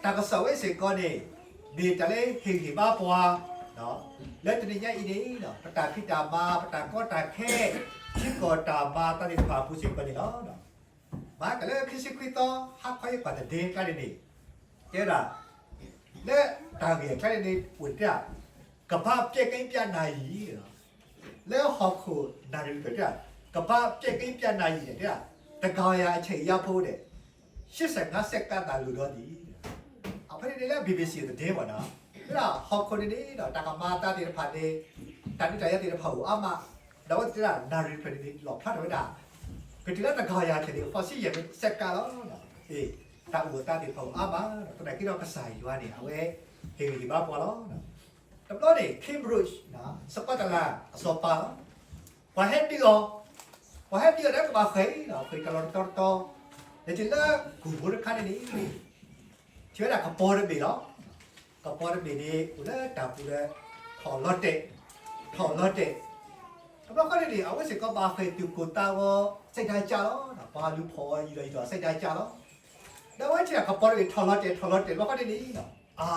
တၢ်ကစီၣ်ဝဲစ့ၢ်ကီးန့ၣ် မ့ၢ်တၢ်လၢဟ့ၣ်ဂံၢ်ဘါပှၤ လၢတနံၤညါအံၤန့ၣ် ပတၢ်ဖံးတၢ်မၤ ပတၢ်ကီတၢ်ခဲ ထံကီၢ်တၢ်မၤအသးသ့ၣ်တဖၣ်အပူၤစ့ၢ်ကီးန့ၣ်လီၤ. မၤကလၢခံဆံခွံသီ ဟါခီယဲၢ်ကွၢ်တဒ့ကျါန့ၣ်န့ၣ် တဲဝဲဒၣ် လၢတၢ်ဂ့ၢ်အကျါန့ၣ်န့ၣ် အိၣ်တ့ၢ် ကမ္ဘာပျက်ကွယ်ပျက်နာယီ လၢဟီၣ်ခိၣ်နၣ်ရံၣ်တဖျၢၣ်တဲဒၣ် ကမ္ဘာပျက်ကွယ်ပျက်နာယီ တဲဒၣ် တကယၤအချိန်အဖီခိၣ်န့ၣ် ရှစ်ဆယ့်ငါးစက္ကန့်သာလိုတော့သည် အဖဲန့ၣ်န့ၣ်လၢ ဘီဘီစံ သတင်းဘၣ်နီၤ တဲဒၣ်ဟီၣ်ခိၣ်န့ၣ်န့ၣ်ဒီး တၢ်ကမၤအသးသ့ၣ်တဖၣ်န့ၣ် တၢ်ဒုးတၢ်ယၤသ့ၣ်တဖၣ်အိၣ်အါမး ဒီးအဝဲသ့ၣ်တဲဒၣ် နၣ်ရံၣ်တဖျၢၣ်န့ၣ်န့ၣ် လီၣ်ဖျါထီၣ်ဝဲဒၣ် ကတုၤလၢတကယၤအချိန်န့ၣ် ဖီဆံယဲၢ်စက္ကန့်လီၤ. အ့ တၢ်အိၣ်အသးသ့ၣ်တဖၣ်အိၣ်အါမး သနာ်က့ဒီးကစၢ်ယွၤန့ၣ် အဝဲဟ့ၣ်ဂံၢ်ဟ့ၣ်ဘါပှၤလီၤ. တဘျီန့ၣ် Cambridge စကွီတလၢ်အစီၤပၤလီၤ. ပှၤဟဲဒုးအီၤ ပှၤဟဲဒုးအီၤလၢကဘၣ်ဃ့ၢ်လီၤ ဃ့ၢ်တၢ်လီၢ်တတီၤတတီၤ လဲၤတုၤလၢကူၢ်ဖိတခါန့ၣ်န့ၣ် ထံၣ်ဝဲဒၣ်ကပီၤတဘ့ၣ်လီၤ. ကပီၤတဘ့ၣ်န့ၣ် အိၣ်လၢတၢ်ပူၤလၢ ထီၣ်လီၤတဲာ် ထီၣ်လီၤတဲာ် တဘျီဃီန့ၣ်န့ၣ် အဝဲစ့ၢ်ကီးဘၣ်ဃ့ၢ်တုၤခိၣ်သးဂီၤ စိတ်ဓာတ်ကျလီၤ. ပှၤလူၤဖီၣ်အီၤယံာ်ဒီးယံာ်ဒီး စိတ်ဓာတ်ကျလီၤ. ဒီးအဝဲထံၣ်ကပီၤတဘ့ၣ်ထီၣ်လီၤတဲာ် ထီၣ်လီၤတဲာ် တဘျီဃီန့ၣ်န့ၣ် အါ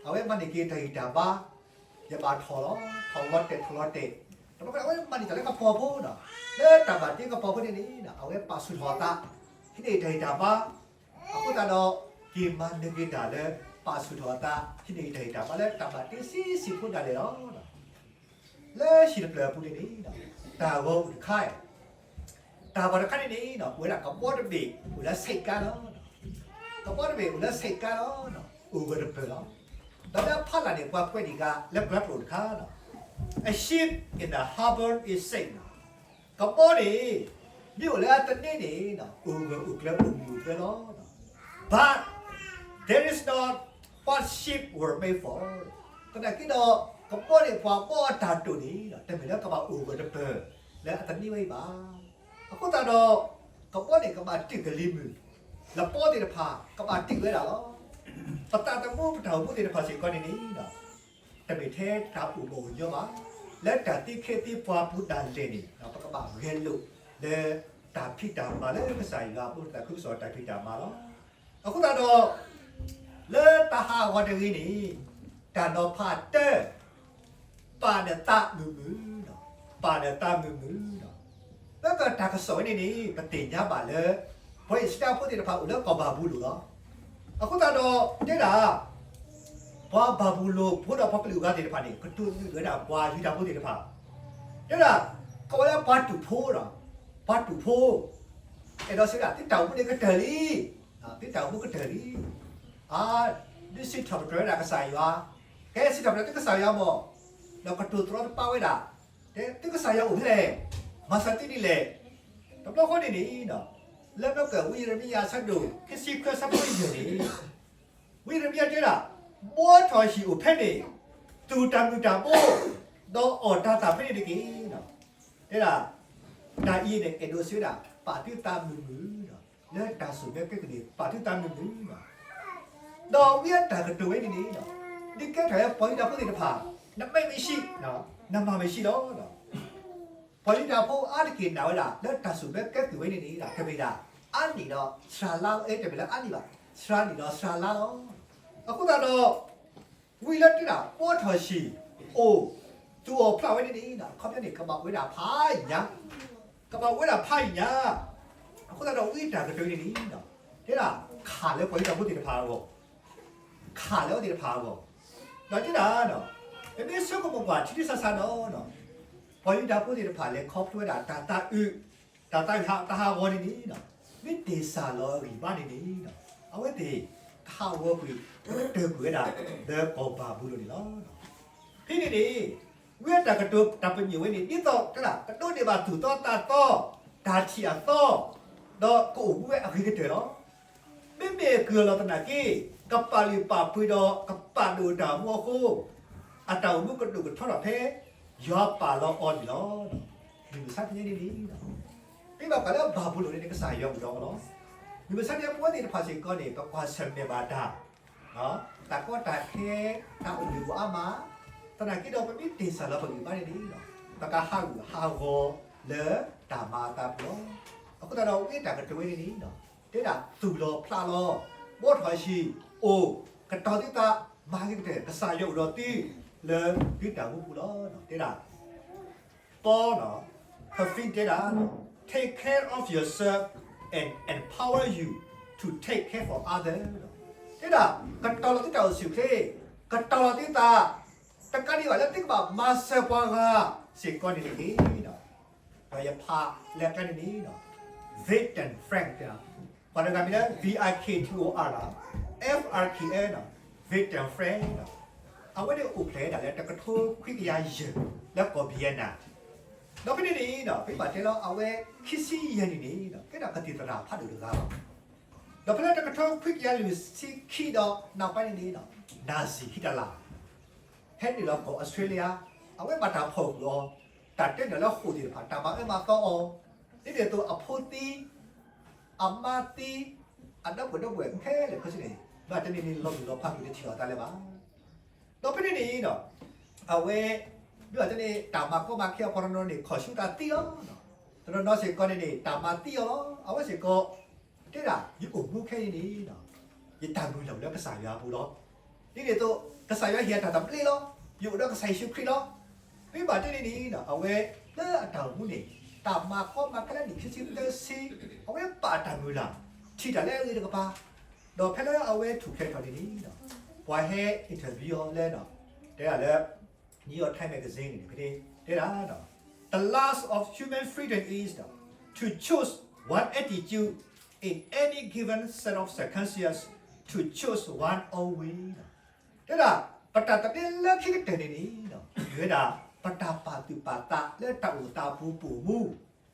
အဝဲမၤန့ၢ်က့ၤတၢ်ဂံၢ်တၢ်ဘါ ယဘၣ်ထီၣ်လီၤ ထီၣ်လီၤတဲာ် ထီၣ်လီၤတဲာ် တဘျီဃီန့ၣ် အဝဲမၤန့ၢ်တၢ်လၢကပီၤဖိဒီး လၢတၢ်ဘၣ်တ့ကပီၤဖိန့ၣ်န့ၣ် အဝဲပာ်ဆူၣ်ထီၣ်အသး ဟံးန့ၢ်တၢ်ဂံၢ်တၢ်ဘါ အဃိသတးဒီး က့ၤမၤနၢၤက့ၤတၢ်လၢ ပာ်ဆူၣ်ထီၣ်အသး ဟံးန့ၢ်တၢ်ဂံၢ်တၢ်ဘါလၢတၢ်ဘၣ်တ့ဆံးဆံးဖိဒၣ်လဲာ်လီၤ. လၢဟံၣ်တဖျၢၣ်အပူၤန့ၣ်န့ၣ် တၢ်ဂီၤအိၣ်တခါ တၢ်ဂီၤတခါန့ၣ်န့ၣ် အိၣ်ဝဲဒၣ်ကဘီတဘ့ၣ် အိၣ်လၢဆိပ်ကမ်းလီၤ. ကဘီတဘ့ၣ်အိၣ်လၢဆိပ်ကမ်းလီၤ အိၣ်ဂၢၢ်တပၢၢ်လီၤ. ဒီးလၢဖီလာ်န့ၣ် ပှၤကွဲးန့ၢ်က့ၤလၢပှၤကျိာ်တခါ A ship in the harbor is safe ကဘီန့ၣ် မ့ၢ်အိၣ်လၢအသန့ၤန့ၣ် အိၣ်ဂၢၢ်အိၣ်ကျၢၤအိၣ်မုာ်အိၣ်ပၢၤလီၤ. But there is not what ship were made for သနာ်က့ဒီး ကဘီန့ၣ် ပှၤဘီအတၢ်တိာ်န့ၣ် တမ့ၢ်လၢကဘၣ်အိၣ်ဂၢၢ်တပၢၢ် လၢအသန့ၤဝဲအံၤဘၣ်. အဃိသတးဒီး ကဘီန့ၣ် ကဘၣ်တုာ်ကလံၤမုၢ် လပီသ့ၣ်တဖၣ် ကဘၣ်တုာ်ဝဲဒၣ်လီၤ. ပသးသမူပတၢ်အိၣ်မူသ့ၣ်တဖၣ်စ့ၢ်ကီးန့ၣ်န့ၣ် တမ့ၢ်ထဲတၢ်အိၣ်ဘၣ်အိၣ်ညီဘၣ်. လၢတၢ်သံခ့သံပှၤပူၤဒၣ်လဲာ်န့ၣ် ပကဘၣ်ဂဲၤလိာ်လၢ တၢ်ဖံးတၢ်မၤလၢကစၢ်ယွၤအဘိးသးခုကစီၣ်တၢ်ဖံးတၢ်မၤလီၤ. အဃိသတးဒီး လၢတၢ်ဟးဂီၤတဂ့ၤန့ၣ် တၢ်နီၤဖးတၢ် ပာ်နသးမုာ်မုာ်, ပာ်နသးမုာ်မုာ်. လၢတၢ်ကစီၣ်ဝဲန့ၣ်န့ၣ် ပသ့ၣ်ညါဘၣ်လၢ ပှၤအံၣ်စရ့လးဖိသ့ၣ်တဖၣ်အိၣ်လၢကီၢ်ဘၤဘူလိၣ်လီၤ. အဃိသတးဒီး တဲဒၣ် ပှၤဘၤဘူလိၣ်ဖိဒီးပှၤကလုာ်အဂၤသ့ၣ်တဖၣ်န့ၣ် ကတိၤဒုးဝဲဒၣ်ပှၤယူဒၤဖိသ့ၣ်တဖၣ်, တဲဒၣ် ကိးဝဲလၢပှၤတူာ်ဖိဒီး ပှၤတူာ်ဖိ အဲၣ်ဒိးစံးဝဲဒၣ် သုတၢ်အိၣ်မူန့ၣ်ကတၢၢ်လံ, သုတၢ်အိၣ်မူကတၢၢ်လံ. အါ ဒုးစံးထီၣ်ပတြၢၤဝဲဒၣ်ကစၢ်ယွၤ, ကဲစံးထီၣ်ပတြၢၤသုကစၢ်ယွၤမၢ်, ဒီးကတိၤတရီတပါဝဲဒၣ်, တဲသုကစၢ်ယွၤအိၣ်ဖဲလဲၣ်, မၤစၢၤသုဒ်လဲၣ်. တဘျီဃီန့ၣ်န့ၣ် လၢမ့ၢ်ကဝံယံးရမံယၤအဆၢဒိၣ် ခံဆံခွံအဆၢဖိယဲၢ်န့ၣ် ဝံယံးရမံယၤတဲဒၣ် ဘီထီၣ်ဟံၣ်အိၣ်ဖဲန့ၣ် သူၣ်တၢ်မုၢ်တၢ်ဘိ ဒီးအီၣ်တၢ်သၣ်ဖဲန့ၣ်တက့ၢ်. တဲဒၣ် တၢ်အံၤန့ၣ် အဲၣ်ဒိးစံးဝဲဒၣ် ပာ်သုသးမုာ်မုာ်, လၢတၢ်စိာ်မၢကဲကုၢ်န့ၣ် ပာ်သုသးမုာ်မုာ်. ဒီးဝံအတၢ်ကတိၤဝဲန့ၣ်န့ၣ် ဒ်ကဲထီၣ်ဝဲပှၤယူဒၤဖိသ့ၣ်တဖၣ် နမ့ၢ်မ့ၢ်ဆံး နမၤမ့ၢ်ဆံးလီၤ. ပှၤယူဒၤဖိအါတက့ၢ်နာ်ဝဲဒၣ် လၢတၢ်စိာ်မၢကဲကုၢ်ဝဲန့ၣ်န့ၣ် တမ့ၢ်ဒၣ် အါနံၣ်ဒီးစှၤလါလီၤ, အဲ တမ့ၢ်လၢအါနံၣ်ဘၣ်, စှၤနံၣ်ဒီးစှၤလါလီၤ. အဃိသတးဒီး ဝံလၢတဲဒၣ် ဘီထီၣ်ဟံၣ်အိၣ် သူၣ်အီၣ်ဖျးဝဲန့ၣ်န့ၣ် အခီပညီန့ၣ် ကဘၣ်အိၣ်ဝဲဒၣ်ဖးယံာ်ညါ, ကဘၣ်အိၣ်ဝဲဒၣ်ဖးယံာ်ညါ. အဃိသတးဒီး ဝံတၢ်ကတိၤန့ၣ်န့ၣ် တဲဒၣ် ခးလၢပှၤယူဒၤဖိသ့ၣ်တဖၣ်အဂီၢ်, ခးလၢအဝဲသ့ၣ်တဖၣ်အဂီၢ်, ဒီးတဲဒၣ် ပမ့ၢ်ဆိကမိၣ်ကွၢ်ထံထံဆးဆးနီၤ ပှၤယူဒၤဖိသ့ၣ်တဖၣ်လဲၤခီဖျိဝဲဒၣ်တၢ်သးအုး, တၢ်သးအုးတၢ်ဟးဂီၤန့ၣ်န့ၣ် မ့ၢ်တ့ၢ်စၢ်လီၤအဂံၢ်ဘါန့ၣ်န့ၣ် အဝဲသ့ၣ်ကဟးဂီၤကွံာ် ကတၢၢ်ကွံာ်ဝဲဒၣ် လၢကီၢ်ဘၤဘူလိၣ်န့ၣ်လီၤ. ဖဲန့ၣ်န့ၣ် ဝံအတၢ်ကတိၤတၢ်ပညိၣ်ဝဲန့ၣ် ဒ်သိးတဲဒၣ် ကဒိးန့ၢ်ဘၣ်သူၣ်သီသးသီ, တၢ်ထံၣ်အသီ, ဒီးကအိၣ်မူဝဲအဂ့ၤကတၢၢ်လီၤ. မ့မ့ၢ်ကုၢ်အလီၢ်သနာ်က့ ကပာ်လုၢ်ပာ်ပှ့ၤဒီးကပာ်ဒိၣ်တၢ်မူအဃိ အတၢ်အိၣ်မူကဒိၣ်ကထီထီၣ်ဖဲ ယွၤပာ်လီၤအီၤန့ၣ်လီၤ. မုၢ်မဆါတနံၤန့ၣ်န့ၣ် မ့ၢ်ဘၣ်ဃးလၢဘၤဘူလိၣ်န့ၣ် ကစၢ်ယွၤအိၣ်ဒီးအီၤလီၤ. မုၢ်မဆါတနံၤပဝဲသ့ၣ်တဖၣ်စ့ၢ်ကီးန့ၣ် ပကွၢ်ဆၢၣ်မဲာ်ဘၣ်တၢ် တၢ်ကီတၢ်ခဲ တၢ်အိၣ်မူအိၣ်အါမး, သနာ်က့ဒီးပမ့ၢ်တ့ၢ်စၢ်လီၤပဂံၢ်ဘါန့ၣ်န့ၣ် ပကဟးဂူာ်ဟးဂီၤလၢတၢ်မၤအသးပူၤလီၤ. အဃိသတးဒီး ဝံအတၢ်ကတိၤဝဲန့ၣ်န့ၣ် တဲဒၣ်သူၣ်လီၤဖျးလီၤ, ဘီထီၣ်ဟံၣ် အိၣ်ကတီၤသုသး မၤဂ့ၤကတၢၢ် ကစၢ်ယွၤအိၣ်ဒီးသု လၢသုတၢ်မူပူၤလီၤ. တဲဒၣ် Paul နီၤ Corinth တဲဒၣ် take care of yourself and empower you to take care for others တဲဒၣ် ကတီၤလီၤသုတၢ်အိၣ်ဆူၣ်အိၣ်ချ့, ကတီၤလီၤသုသး တကးဒံးဘၣ် လၢသုကဘၣ်မၤစၢၤပှၤဂၤစ့ၢ်ကီးန့ၣ်တက့ၢ်. ဒီးယဖးလၢအကျါန့ၣ်န့ၣ် Viktor Frankl တဲဒၣ် ပှၤတဂၤမံၤလၢ V I K T O R လီၤ, F R K L နီၤ Viktor Frankl နီၤ အဝဲန့ၣ်အိၣ်ဖျဲၣ်ဒၣ်လၢတကထိခွံကယၤယဲၢ် လၢကီၢ် Vienna ဒီးဖဲန့ၣ်န့ၣ်နီၤ ပမ့ၢ်ဘၣ်တဲလီၤ အဝဲခံဆံယဲၢ်နံၣ်န့ၣ်နီၤ ကဲဒၣ်ကသံၣ်သရၣ်ဖးဒိၣ်တဂၤလီၤ. ဒီးဖဲလၢတကထိခွံကယၤလွံၢ်ဆံခံဒီး နောက်ပိုင်းန့ၣ်န့ၣ်နီၤ နာဇီဟ့တလၤ ဟဲနုာ်လီၤကီၢ်အီစထြ့လယါ, အဝဲဘၣ်တၢ်ဖီၣ်ဃုာ်အီၤ, တၢ်တဲနုာ်လၢဃိာ်သ့ၣ်တဖၣ် တၢ်မၤအၢမၤသီအီၤ, ဒ်န့ၣ်အသိးအဖိသံ, အမါသံ, အဒီပုၢ်ဝဲၢ်ခဲလၢာ်ခဲဆ့န့ၣ် ဘၣ်တနံၤန့ၣ်လီၤမုၢ်လီၤဖး မ့ၢ်တထံၣ်လီၤအသးလၢၤဘၣ်. ဒီးဖဲန့ၣ်န့ၣ်ဒီး အဝဲ ဒ်ဘၣ်တဲန့ၣ် တၢ်မၤကီမၤခဲအပှၤတနီၤန့ၣ် ခီၣ်ဆူတၢ်သံလီၤ. တနီၤနီၤစ့ၢ်ကီးန့ၣ်န့ၣ် တၢ်မၤသံအီၤလီၤ. အဝဲစ့ၢ်ကီး တဲဒၣ် ယအိၣ်မူခဲအံၤန့ၣ် ယတၢ်မုၢ်လၢ်လၢကစၢ်ယွၤအပူၤလီၤ. ဒ်န့ၣ်အသိး ကစၢ်ယွၤဟ့ၣ်အတၢ်သဘျ့လီၤ. ယအိၣ်ဒီးကစၢ်ယ့ၣ်ၡူးခရံာ်လီၤ. မ့ၢ်ဘၣ်တဲန့ၣ်န့ၣ် အဝဲလၢအတၢ်အိၣ်မူန့ၣ် တၢ်မၤကီမၤခဲလၢနံၣ်ခံဆံသၢဆံ အဝဲပာ်တၢ်မုၢ်လၢ် ထံၣ်တၢ်လၢအဂ့ၤတကပၤ ဒီးဖဲလၢအဝဲထူၣ်ဖျဲးထီၣ်န့ၣ်န့ၣ် ပှၤဟဲ interview အီၤလၢ တဲဒၣ်လၢ New York Times Magazine န့ၣ် တဲဒၣ် The last of human freedom is to choose one attitude in any given set of circumstances, to choose one own way တဲဒၣ် ပတၢ်သဘျ့လၢခံကတၢၢ်န့ၣ်န့ၣ် မ့ၢ်ဝဲဒၣ် ပတၢ်ပာ်သူၣ်ပာ်သးလၢတၢ်အိၣ်သးအပူၤပိာ်မူ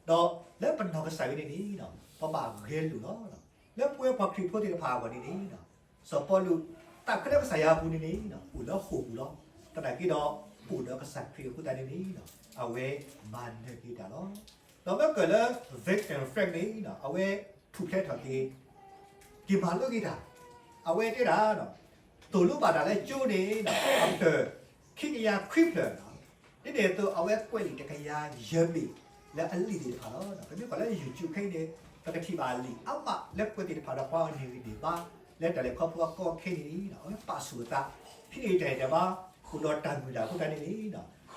ဒီးလၢပနီၢ်ကစၢ်အံၤန့ၣ်န့ၣ် ပဘၣ်ဂဲၤလိာ်လီၤ. လၢပဝဲပှၤခရံာ်ဖိသ့ၣ်တဖၣ်အဂီၢ်န့ၣ်န့ၣ် စီၤပီလူး သးခုလၢကစၢ်ယွၤအပူၤန့ၣ်န့ၣ် အိၣ်လၢဃိာ်ပူၤလီၤ. သနာ်က့ဒီး အိၣ်ဒီးကစၢ်ခရံာ်အဃိသတးန့ၣ်န့ၣ် အဝဲမၤနၢၤက့ၤတၢ်လီၤ. ဒီးမ့ၢ်ကၢၢ်လၢ Viktor Frankl န့ၣ် အဝဲထူၣ်ဖျဲးထီၣ်က့ၤ က့ၤမၤလိက့ၤတၢ် အဝဲတဲဒၣ် သိၣ်လိဘၣ်တၢ်လၢကၠိန့ၣ် အကတၢၢ် ခံကယၤခွံဖျၢၣ်လီၤ. ဒ်န့ၣ်အသိး အဝဲကွဲးလံာ်တကယၤယဲၢ်ဘ့ၣ် လၢအလံာ်သ့ၣ်တဖၣ်လီၤ. ပမ့ၢ်ကွၢ်လၢ YouTube ခဲအံၤန့ၣ် ပကထံၣ်ဘၣ်လံာ်အါမးလၢကွဲးသ့ၣ်တဖၣ်ဒီးပှၤအီၤန့ၣ်ဂံၢ်န့ၢ်ဘါ လၢတၢ်လဲၤခီဖျိအကီခဲအံၤန့ၣ် အဝဲပာ်ဆူၣ်အသး ဖဲန့ၣ်တၢ်အဲၣ်တၢ်ဘါ အိၣ်ဒီးတၢ်မုၢ်လၢ်အဃိသတးန့ၣ်န့ၣ်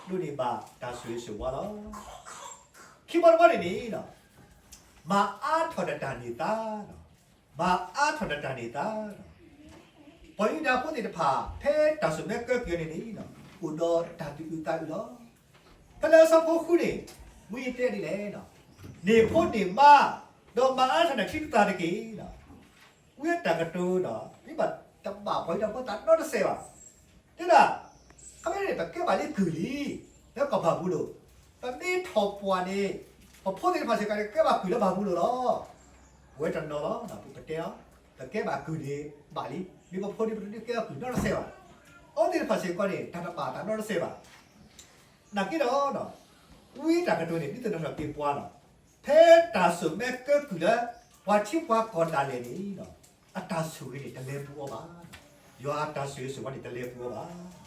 ဒိးန့ၢ်ဘၣ်တၢ်ဆိၣ်ဂ့ၤဆိၣ်ဝါလီၤ. ခံဘီတဘီန့ၣ်န့ၣ် မၤအါထီၣ်နတၢ်န့ၢ်သါ မၤအါထီၣ်နတၢ်န့ၢ်သါ ပှၤယူဒၤဖိသ့ၣ်တဖၣ် ဖဲတၢ်စိာ်မၢကဲကုၢ်န့ၣ်န့ၣ် အိၣ်ဒီးတၢ်သူၣ်အုးသးအုးလီၤ. ဖဲလၢအဆၢဖိဃုန့ၣ် ဝံယတဲဒ်လဲၣ်, န့ၢ်ဖိန့ၢ်မါ, ဒီးမၤအါထီၣ်နချံနသၣ်တက့ၢ်. ဝံအတၢ်ကတိၤဒီး မ့ၢ်ဘၣ်တဘၣ်ပှၤယူဒၤဖိသးနီတစဲးဘၣ်. တဲဒၣ် ခီဖျိန့ၣ် ပကဲဘၣ်လံကုၢ်လံ, လၢကီၢ်ဘၤဘူလိၣ်, ပမ့ၢ်ထီၣ်ပှၢ်န့ၣ် ပဖိသ့ၣ်တဖၣ်စ့ၢ်ကီးန့ၣ် ကဲဘၣ်ကုၢ်လၢဘၤဘူလိၣ်လီၤ. အဝဲတနီၤလီၤ, ပတဲလီၤ, ပကဲဘၣ်ကုၢ်န့ၣ်ဘၣ်လံ, မ့ၢ်ပဖိန့ၣ် ပတဒုးကဲဘၣ်ကုၢ်နီတစဲးဘၣ်. အဝဲသ့ၣ်တဖၣ်စ့ၢ်ကီးန့ၣ် တၢ်တဘၣ်သးနီတစဲးဘၣ်. နာ်က့ဒီး ဝံတၢ်ကတိၤန့ၣ် ဒ်သိးနီၣ်ထီၣ်က့ၤပှၤလီၤ. ဖဲတၢ်စိာ်မၢကဲကုၢ်လၢ ပှၤထံပှၤကီၢ်ဒၣ်လဲာ်န့ၣ် အတၢ်ဆိၣ်ဂ့ၤန့ၣ် တလဲၤပူၤအီၤဘၣ်. ယွၤတၢ်ဆိၣ်ဂ့ၤဆိၣ်ဝါန့ၣ် တလဲၤပူၤအီၤဘၣ်.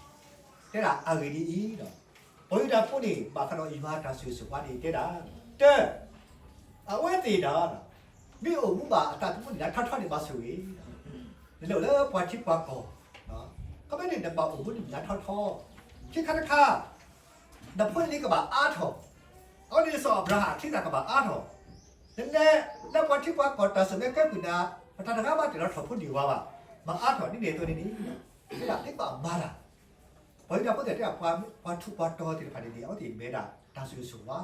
တဲဒၣ်အဂ့ၢ်ဒ်အံၤ, ပှၤယူဒၤဖိန့ၣ် ဘၣ်ဃးဒီးယွၤတၢ်ဆိၣ်ဂ့ၤဆိၣ်ဝါန့ၣ် တဲဒၣ်, တၢ, အဝဲသ့ၣ်ဒီး မ့ၢ်အိၣ်မူဘၣ်အသးသမူန့ၣ် လၢထီထီန့ၣ်ဘၣ်ဆိၣ်ဂ့ၤ, နလဲၤအိၣ်လၢပှၤထံပှၤကီၢ်, ခီဖျိန့ၣ် နဘၣ်အိၣ်မူန့ၣ်လၢထီထီ, ခံခါတခါ နဖိန့ၣ်ကဘၣ်အါထီၣ်, အဝဲန့ၣ်စီၤအၤဘြၤဟၣ်အချံသၣ်ကဘၣ်အါထီၣ်, နလဲၤလၢပှၤထံပှၤကီၢ်တၢ်စိာ်မၢကဲကုၢ်နၤ, ပတၢ်တဂၤဘၣ်တ့ၢ်လီၤထီၣ်ဖိန့ၢ်ဝဲဘၣ်, မၤအါထီၣ်ဒ်န့ၣ်အသိးန့ၣ်န့ၣ်, တဲဒၣ်သ့ကဘၣ်မၤတၢ်, ပှၤယူဒၤဖိသ့ၣ်တဲဒၣ် ပှၤထူးပှၤတီၤသ့ၣ်တဖၣ်န့ၣ်န့ၣ် အဝဲသ့ၣ်မ့ၢ်ဒၣ်တၢ်ဆိၣ်ဂ့ၤဆိၣ်ဝါ,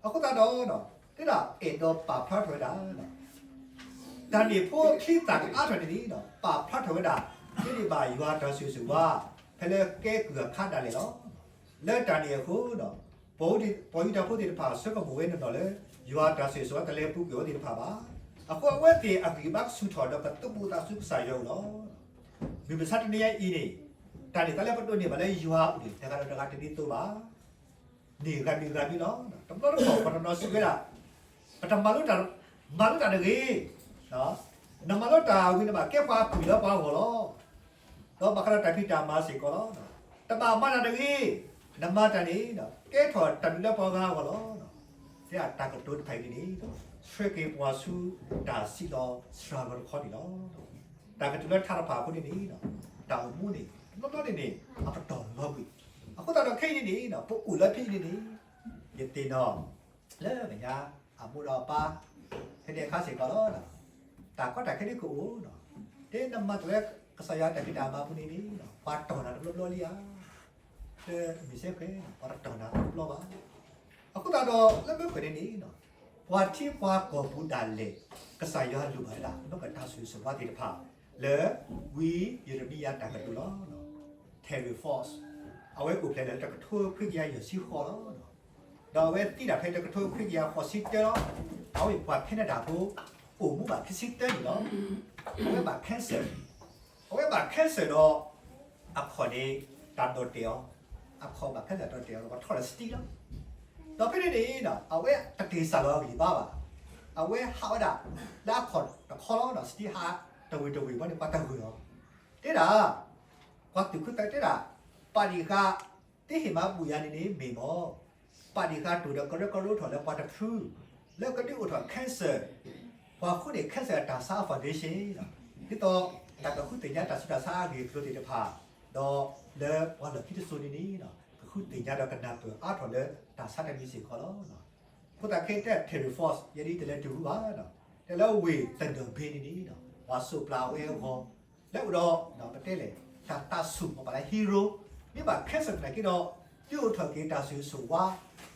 အဃိသတးဒီး တဲဒၣ်အဲၣ်ဒိးပာ်ဖျါထီၣ်ဝဲဒၣ် တၢ်န့ၣ်ဖိချံသၣ်ကအါထီၣ်န့ၣ်န့ၣ် ပာ်ဖျါထီၣ်ဝဲဒၣ် ဒ်န့ၣ်ဘၣ်ယွၤတၢ်ဆိၣ်ဂ့ၤဆိၣ်ဝါ ဖဲလၢကဲကုၢ်အခါဒၣ်လဲာ်လီၤ. လၢတၢ်န့ၣ်အဃိ ပှၤယူဒၤဖိသ့ၣ်တဖၣ် ဆိကမိၣ်ဝဲနီၢ်နီၢ်လၢ ယွၤတၢ်ဆိၣ်ဂ့ၤဆိၣ်ဝါတလဲၤပူၤကွံာ်အဝဲသ့ၣ်တဖၣ်ဘၣ်. အဃိအဝဲသ့ၣ်အဂံၢ်ဘါကဆူၣ်ထီၣ်ဒီး ကသူၣ်ဘီၣ်သးစူၤကစၢ်ယွၤအအိၣ်လီၤ. မုၢ်မဆါတနံၤညါအံၤန့ၣ် တၢ်န့ၢ်သါလၢပဒိးန့ၢ်ဘၣ်လၢယွၤအအိၣ်န့ၣ် တဂၤဒီးတဂၤတဒ်သိးဘၣ် န့ၢ်ဂၤမံၤဂၤမံၤလီၤ. တဘျီတခီၣ်ပှၤတနီၤစံးဝဲဒၣ်, ပတမၤလိတၢ်, မၤလိတၢ်တဂ့ၤ, နမၤလိတၢ်ဝံၤနဘၣ်ကဲပှၤကုၢ်လၢပှၤဂီၢ်လီၤ. ဒီးဘၣ်ဃးဒီးတၢ်ဖံးတၢ်မၤစ့ၢ်ကီးလီၤ. တဘၣ်မၤတၢ်တဂ့ၤ, နမၤတၢ်န့ၣ် ကဲထီၣ်တၢ်ဒုးလၢပှၤဂၤအဂီၢ်လီၤ. တဲဒၣ်တၢ်ကတိၤတဖၣ်အံၤန့ၣ် ဆှၢက့ၤပှၤဆူတၢ်စံးလီၤစှၤဂီၤတခီန့ၣ်လီၤ. တၢ်ကတိၤလၢထးတဖၣ်အဃိန့ၣ်န့ၣ်, တၢ်အိၣ်မူန့ၣ် တဘျီဘျီန့ၣ်န့ၣ် အပတီၢ်လီၤကွံာ်. အဃိသတးဒီးခဲအံၤန့ၣ်န့ၣ် ပအိၣ်လၢဖဲအံၤန့ၣ်န့ၣ် ယသ့ၣ်နီၣ် လၢမဲာ်ညါ အမိၢ်ဒီးအပၢ် ဖဲန့ၣ်အခါစ့ၢ်ကီးလီၤ. တၢ်ကီတၢ်ခဲဒ်ကအိၣ်, တဲနမၤတၢ်လၢကစၢ်ယွၤတၢ်ဖံးတၢ်မၤအပူၤန့ၣ်န့ၣ် ပှၤတီၢ်နၤတဘျီဘျီလံဧါ. လၢမုၢ်စဲဃဲၤ ပှၤတတီၢ်နၤတဘျီဘျီဘၣ်. အဃိသတးဒီးလၢမုၢ်ကၢၢ်န့ၣ်န့ၣ် ပှၤထံပှၤကီၢ်ပူၤဒၣ်လဲာ် ကစၢ်ယွၤလိၣ်ဘၣ်ဝဲဒၣ် လၢကတၢ်ဆိၣ်ဂ့ၤဆိၣ်ဝါသ့ၣ်တဖၣ် လၢဝံယံးရမံယၤတၢ်ကတိၤလီၤ. Terry Fox အဝဲအိၣ်ဖျဲၣ်လၢတကထိခွံကယၤယဲၢ်ဆံဃိးလီၤ. ဒီးအဝဲသံတၢ်ဖဲတကထိခွံကယၤဃိးဆံတၢလီၤ. အဝဲပှၤ Canada ဖိ အိၣ်မူဘၣ်ခံဆံတၢန့ၣ်လီၤ. အဝဲဘၣ် cancer, အဝဲဘၣ် cancer ဒီး အခီၣ်န့ၣ် တၢ်ဒိးတဲာ်အီၤ, အခီၣ်ဘၣ် cancer ဒိးတဲာ်အီၤ ဒီးပှၤထီၣ်လၢ stent လီၤ. ဒီးဖဲန့ၣ်န့ၣ် အဝဲတက့ၤစၢ်လီၤအဂံၢ်ဘါဘၣ်. အဝဲဟးဝဲဒၣ် လၢအခီၣ်တခီလီၤ stent ဟးတဝ့ၤတဝ့ၤဘၣ်န့ၣ် ပှၤတဂ့ၤအီၤ. တဲဒၣ် ပှၤသူၣ်ခုသးတဲဒၣ် ပာ်ဒံၣ်ဃာ် တဟ့ၣ်မၤဘူၣ်ယၤန့ၣ်န့ၣ်မ့ၢ်မ့ၢ် ပာ်ဒံၣ်ဃာ်တိၢ်ဒီးကရၢကရိထီၣ်လၢပှၤတဖု လၢကဒုးအိၣ်ထီၣ် cancer, ပှၤဃုန့ၢ် cancer အတၢ်ဆါအ foundation လီၤ. ဒ်သိးတၢ်ကဃုသ့ၣ်ညါတၢ်ဆူးတၢ်ဆါအဂ့ၢ်အကျိၤသ့ၣ်တဖၣ်, ဒီးလၢပှၤလီၢ်ခံတစိၤန့ၣ်န့ၣ် ကဃုသ့ၣ်ညါဒီးကနၢ်ပၢၢ်အါထီၣ်လၢတၢ်ဆါတမံၤစ့ၢ်ကီးလီၤ. အဃိသတးခဲအံၤ Terry Fox ယဲဒ်အံၤတလဲၤတုၤဝံၤဘၣ်, တဲလၢဝ့ၢ် Thunder Bay န့ၣ်န့ၣ် ပှၤစိးပျၢ်အဝဲအဂီၢ် လၢအိၣ်ဒီး ပတဲလဲၣ် တၢ်သးဆူၣ် ပှၤပာ်လၢ hero, မ့ၢ်ဘၣ် cancer သနာ်က့ဒီး ဒုးအိၣ်ထီၣ်က့ၤတၢ်ဆိၣ်ဂ့ၤဆိၣ်ဝါ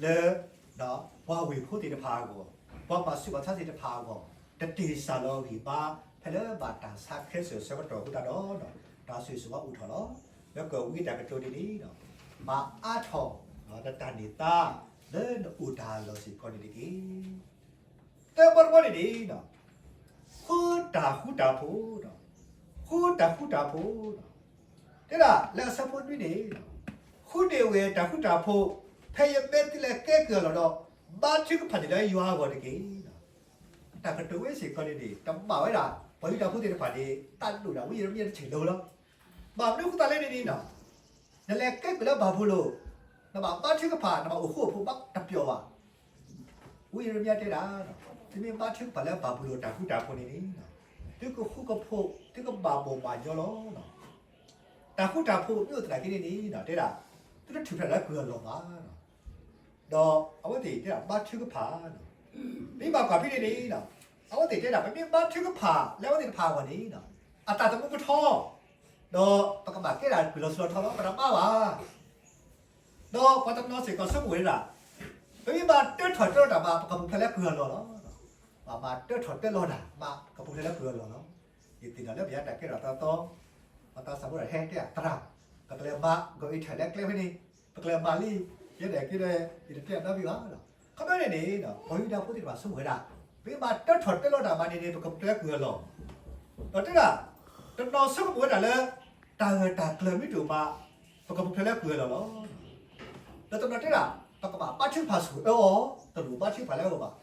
လၢ ပှၤဝ့ၢ်ဖိသ့ၣ်တဖၣ်အဂီၢ်, ပှၤမၤဆူးမၤဆါသ့ၣ်တဖၣ်အဂီၢ်, တက့ၤစၢ်လီၤအဂံၢ်ဘါ ဖဲလၢဘၣ်တၢ်ဆါ cancer ဆၢကတီၢ်အဃိသတးဒီး တၢ်ဆိၣ်ဂ့ၤဆိၣ်ဝါအိၣ်ထီၣ်လီၤ. လၢကဝံတၢ်ကတိၤန့ၣ်န့ၣ် မၤအါထီၣ် နတၢ်န့ၢ်သါ လၢနအိၣ်တၢ်လီၢ်စ့ၢ်ကီးန့ၣ်တက့ၢ်. သၢဘီတဘီန့ၣ်န့ၣ် ဃုတၢ်ဃူတၢ်ဖိး, ဃုတၢ်ဃူတၢ်ဖိး, တဲဒၣ်လၢအဆၢဖိနွံန့ၣ် ဃုန့ၢ်ဝဲတၢ်ဃူတၢ်ဖိး ဖဲယမ့ၢ်တုၤလၢကဲကုၢ်အလီၢ်ဒီး ဘါထုကဖၣ်န့ၣ်လၢယွၤအဂီၢ်တက့ၢ်. တၢ်ကတိၤဝဲစ့ၢ်ကီးန့ၣ်န့ၣ် တဘၣ်ဝဲဒၣ် ပှၤယူဒၤဖိသ့ၣ်တဖၣ်န့ၣ် တၢ်ဒိၣ်ဒၣ်ဝံယံးရမံယၤတဆံးလၢာ်လီၤ. ဘၣ်မနုၤအဃိသတးလဲၣ်န့ၣ်န့ၣ် နလဲၤကဲကုၢ်လၢဘၤဘူၤလိၣ်, နဘၣ်ဘါထုကဖၣ် နဘၣ်အိၣ်ဃူအိၣ်ဖိးဘၣ်တပျီၤဘၣ်. ဝံယံးရမံယၤတဲဒၣ်, သုမ့ၢ်ဘါထုကဖၣ်လၢဘၤဘူၤလိၣ်တၢ်ဃူတၢ်ဖိးန့ၣ်န့ၣ် သုကဃူကဖိး သုကဘၣ်ဘီၣ်ဘၣ်ညီလီၤ. တၢ်ဃူတၢ်ဖိးမ့ၢ်အိၣ်သနာ်က့န့ၣ်န့ၣ် တဲဒၣ် သုတထုးဖျဲးလၢကုၢ်အလီၢ်ဘၣ်. ဒီးအဝဲသ့ၣ်တဲဒၣ်ဘါထုကဖၣ်, မ့ၢ်ဘၣ်ကွၢ်ဖဲန့ၣ်န့ၣ် အဝဲသ့ၣ်တဲဒၣ် ပမ့ၢ်ဘါထုကဖၣ်လၢအဝဲသ့ၣ်တဖၣ်အဂီၢ်န့ၣ် အတၢ်သမူကထီ ဒီးပကဘၣ်ကဲဒၣ်ကုၢ်လီၤဆူလီၤထီလီၤ ပတဘါဘၣ်. ဒီးပှၤတနီၤစ့ၢ်ကီးဆိကမိၣ်ဝဲဒၣ်, ပမ့ၢ်ဘၣ်တၢထီၣ်တၢလီၤတၢ်မး ပကပူၤဖျဲးလၢကုၢ်အလီၢ်လီၤ. ဘၣ်မၤတၢထီၣ်တၢလီၤတၢ်မး ပကပူၤဖျဲးလၢကုၢ်အလီၢ်လီၤ. ယသ့ၣ်နီၣ်လၢပယါတၢ်ကဲထီၣ်သီသီ, ပှၤသးစၢ်ဖိဒၣ်ဟဲတဲအသရၣ်, ပကလဲၤမၤ ဂီၤအံးထၢၣ်လၢကျဲဖဲန့ၣ်, ပကလဲၤမၤလံ, ယဲဒၣ်က့ဒီး ယတတဲအနီတမံၤဘၣ်. ခီဖျိန့ၣ်န့ၣ် ပှၤယူဒၤဖိသ့ၣ်တဖၣ်ဆိကမိၣ်ဝဲဒၣ်, ပမ့ၢ်ဘၣ်တၢထီၣ်တၢလီၤတၢ်မးန့ၣ်န့ၣ် ပကပူၤဖျဲးလၢကုၢ်အလီၢ်, ဒီးတဲဒၣ် တနီၤဆိကမိၣ်ဝဲဒၣ်လၢ တၢ်ဂၢၢ်တၢ်ကျၢၤမ့ၢ်တအိၣ်မး ပကပူၤဖျဲးလၢကုၢ်အလီၢ်လီၤ. ဒီးတနီၤတဲဒၣ် ပကဘၣ်ဘါထုကဖၣ်ဆိၣ်အၢအီၤ, တလိၣ်ဘါထုကဖၣ်လၢအဂီၢ်ဘၣ်.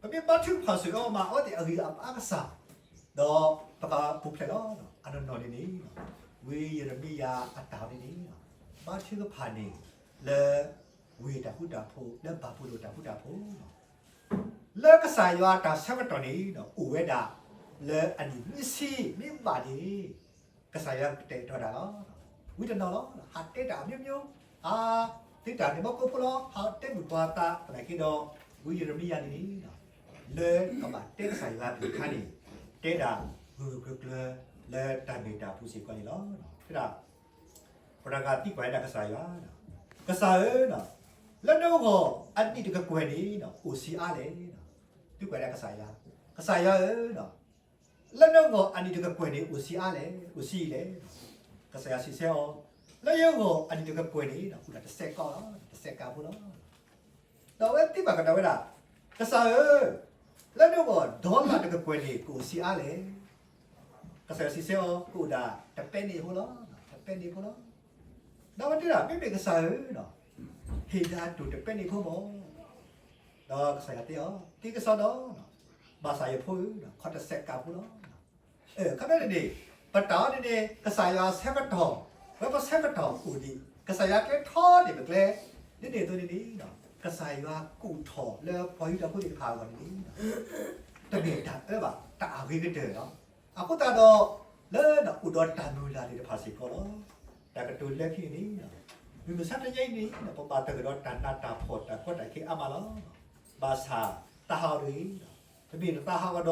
ပမ့ၢ်ဘါထုကဖၣ်ဆိၣ်အၢအီၤမး အဝဲသ့ၣ်အဂံၢ်အဘါကစၢ်, ဒီးပကပူၤဖျဲးလီၤ. အနီၢ်နီၢ်န့ၣ်န့ၣ် ဝံယံးရမံယၤအတၢ်န့ၣ်န့ၣ် ဘါထုကဖၣ်န့ၣ် လၢဝ့ၢ်တၢ်ဃူတၢ်ဖိး လၢဘၤဘူၤလိၣ်တၢ်ဃူတၢ်ဖိး လၢကစၢ်ယွၤအတၢ်ဆၢကတီၢ်န့ၣ် အိၣ်ဝဲဒၣ်လၢအနံၣ်နွံဆံမ့ၢ်ဘၣ်န့ၣ် ကစၢ်ယွၤကတဲာ်ကတီၤတၢ်လီၤ. ဝံတနီၤလီၤ ဟးတဲတၢ်အမျိုးမျိုး, ဟးတဲတၢ်န့ၣ်ဘီကိဖိလီၤ, ဟးတဲမုၢ်ပှၤသးသနာ်က့ဒီး ဝံယံးရမံယၤန့ၣ်န့ၣ် လၢကဘၣ်တဲကစၢ်ယွၤအကလုၢ်ကထါန့ၣ် တဲဒၣ်ဂၢၢ်ဂၢၢ်ကျၢၤကျၢၤလၢတၢ်မ့ၢ်တၢ်ပူၤစ့ၢ်ကီးန့ၣ်လီၤ. တဲဒၣ် ပှၤတဂၤသံကွၢ်ဝဲဒၣ်ကစၢ်ယွၤ, ကစၢ်ဧၢ, လၢနဂီၢ်အနံၣ်တကကွဲၢ်န့ၣ် အိၣ်ဆံးအါလဲၣ်. သံကွၢ်ဝဲဒၣ်ကစၢ်ယွၤ, ကစၢ်ယွၤဧၢ, လၢနဂီၢ်အနံၣ်တကကွဲၢ်န့ၣ် အိၣ်ဆံးအါလဲၣ်, အိၣ်ဆံးအံၤလဲၣ်. ကစၢ်ယွၤစံးဆၢအီၤ, လၢယဂီၢ်အနံၣ်တကကွဲၢ်န့ၣ် အိၣ်ဒၣ်တစဲးကးလီၤ, တစဲးကးဖိလီၤ. ဒီးအဝဲသံကွၢ်ကဒါဝဲဒၣ်, ကစၢ်ဧၢ, လၢနဂီၢ် dollar တကကွဲၢ်န့ၣ် ကအိၣ်ဆံးအါလဲၣ်. ကစၢ်ယွၤစံးဆၢအီၤ, ကအိၣ်ဒၣ်တပဲန့ၣ်ဖိလီၤ, တပဲန့ၣ်ဖိလီၤ. ဒီးအဝဲတဲဒၣ်, မ့မ့ၢ်ကစၢ်ဧၢ, ဟ့ၣ်ယၤတိၢ်တပဲန့ၣ်ဖိမၢ်. ဒီးကစၢ်ယွၤတဲအီၤ, သံကစီဒီ, ဘၣ်ဆၣ်ယဖိဧၢ, ခီၣ်တစဲးကးဖိလီၤ. အခီပညီန့ၣ်န့ၣ်, ပတၢ်အီၤန့ၣ်န့ၣ် ကစၢ်ယွၤဆၢကတီၢ်, ဝဲပဆၢကတီၢ်အိၣ်ဒံး, ကစၢ်ယွၤကျဲထီန့ၢ်ပကျဲ, ဒ်န့ၣ်အသိးန့ၣ်န့ၣ်, ကစၢ်ယွၤကူၣ်ထီၣ်လၢပှၤယူဒၤဖိသ့ၣ်တဖၣ်အဂီၢ်န့ၣ်န့ၣ်, တမ့ၢ်တၢ်အၢဘၣ်, တၢ်အဂ့ၤကတၢၢ်လီၤ. အဃိသတးဒီး လၢနအိၣ်ဒီးတၢ်မုၢ်လၢ်သ့ၣ်တဖၣ်စ့ၢ်ကီးလီၤ. တၢ်ကတိၤလၢခံန့ၣ်, မုၢ်မဆါတနံၤအံၤန့ၣ် ပဘၣ်တၢ်ကဒီးတၢ်နးတၢ်ဖှီၣ်တၢ်ကီတၢ်ခဲအါမးလီၤ. ဘၣ်ဆၣ်တၢ်ဟးဂီၤတဂ့ၤ, ပမ့ၢ်တၢ်ဟးဂီၤဒီး တၢ်, ပမ့ၢ်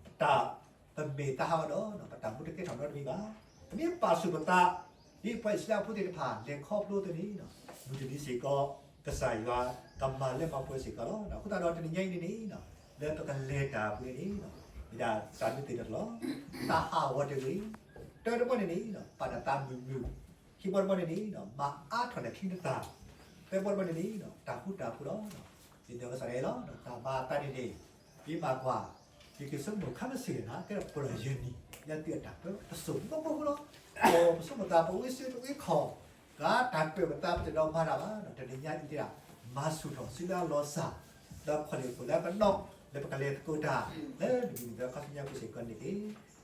တၢ်ဟးဂီၤဒီး ပတၢ်မူတကဲထီၣ်နီတမံၤဘၣ်. ပမ့ၢ်ပာ်ဆူၣ်ပသး ဒ်ပှၤအံၣ်စရ့လးဖိသ့ၣ်တဖၣ် လဲၤခီဖျိအသိးန့ၣ်, မုၢ်တနံၤစ့ၢ်ကီး ကစၢ်ယွၤကမၤလၢမၤပှဲၤစ့ၢ်ကီးလီၤ. အဃိသတးဒီးတနံၤညါအံၤန့ၣ်န့ၣ်, လၢပကလဲၤတၢ်အပူၤန့ၣ်န့ၣ်, မ့ၢ်ဒၣ်တၢ်မ့ၢ်သ့ၣ်တဖၣ်လီၤ. တၢ်ဟးဂီၤတဂ့ၤ, တၢတဘီန့ၣ်န့ၣ် ပာ်နသးမုာ်မုာ်, ခံဘီတဘီန့ၣ်န့ၣ် မၤအါထီၣ်နချံနသၣ်, သၢဘီတဘီန့ၣ်န့ၣ် တၢ်ဃူတၢ်ဖိးလီၤ. စံးဘျုးကစၢ်ယွၤလီၤ. တၢ်မၤအသးန့ၣ်န့ၣ် ယမၤကွၢ်, ယကဆိကမိၣ်ခါမ့ၢ်စ့ၢ်ကီး ကဲထီၣ်ပှၤလၢယဲၢ်နံၣ် လၢသုအတၢ်ပၢ ပစိၢ်မီဖိဃိလီၤ. ပစိၢ်မီသး ပဝံစ့တဝံခီၣ်, ဂၤတၢ်ကွဲးပသး ပတဒိးမၤတၢ်ဘၣ်, တနံၤညါအံၤဒၣ် မၤဆူၣ်ထီၣ်စုလၢအလီၤစၢ်, ဒီးခီၣ်လ့ၣ်ခိၣ်လၢပနီၣ် လၢပကလဲၤသကိးတၢ် လၢနမံၤနသၢခီဆူညါပူၤစ့ၢ်ကီးန့ၣ်တက့ၢ်.